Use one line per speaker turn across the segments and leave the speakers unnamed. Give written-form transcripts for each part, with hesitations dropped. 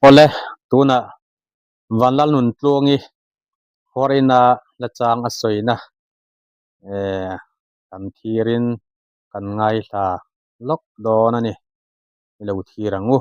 Awle, tunah Vanlalnuntluangi Khawrina la chang a sawina eh kan thirin kan ngaithla lawk dawn a ni, i lo thir ang u.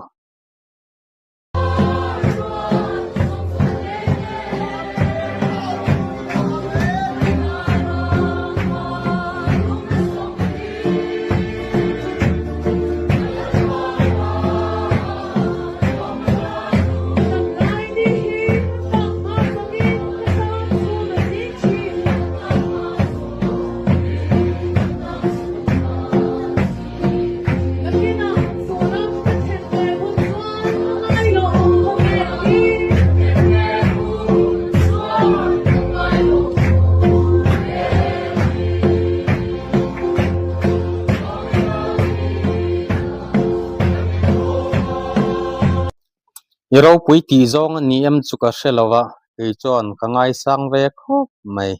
I ropui tih zawng a ni em chu ka hre lo a, kei chuan ka ngaisang ve khawp mai.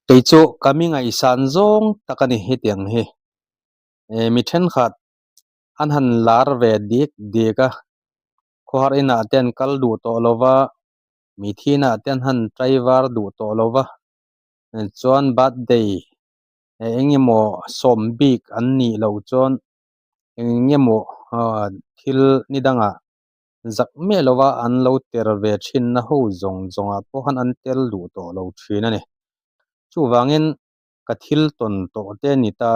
Kei chu ka mi ngaihsan zawng tak a ni hetiang hi. Mi thenkhat an han lar ve dik dik a, khawhar inah te an kal duh tawh lo va, mi thinah te an han tlaivar duh tawh lo va, chuan birthday eng emaw sawm bik an nih loh chuan eng emaw thil ni dangah zak miah lova an lo ter ve thinna ho zawng zawngah pawh khan an tel duh tawh lo thin a ni. Chuvangin ka thil tawn tawh te a ni ta.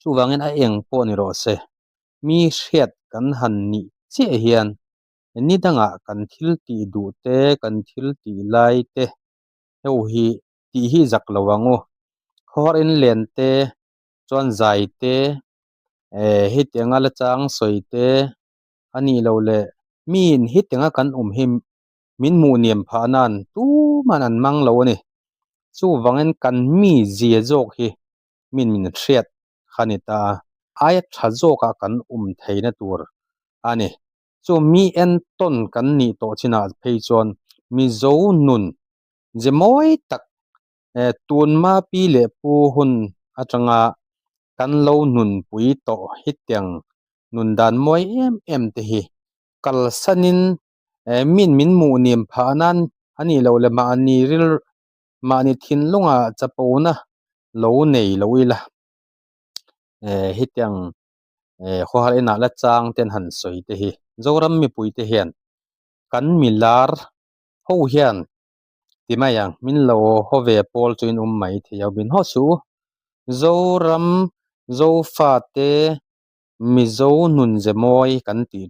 Chuvangin a eng pawh ni rawh se, mi hriat kan han nih chiah hian ni dangah kan thil tih duh te, kan thil tih lai te ho hi tih hi zak lo ang u. Khawhar in len te chuan zai te, eh hetianga la chang sawi te a nih loh leh miin hetianga kan awm hi min hmuh niam phah nan tuman an mang lo a ni. Chuvangin kan mi zia zawk hi min min hriat kha ni ta a, aia tha zawkah kan awm theihna tur a ni. Chu mi entawn kan nih tawh chinah phei chuan Mizo nun ze mawi tak tunma pi leh pu hun atanga kan lo nunpui tawh hetiang nun dan mawi em em te hi kalsanin min min hmuh nim phah nan a nih loh leh mahni ril mahni thinlunga chapona lo nei lo ila hetiang khawhar inah la chang te an han sawi te hi Zoram mipui te hian kan milar ho hian ti mai ang min lo haw ve pawl chu in awm mai thei a min haw suh u Zoram Zofate Mizo nun ze mawi kan tih.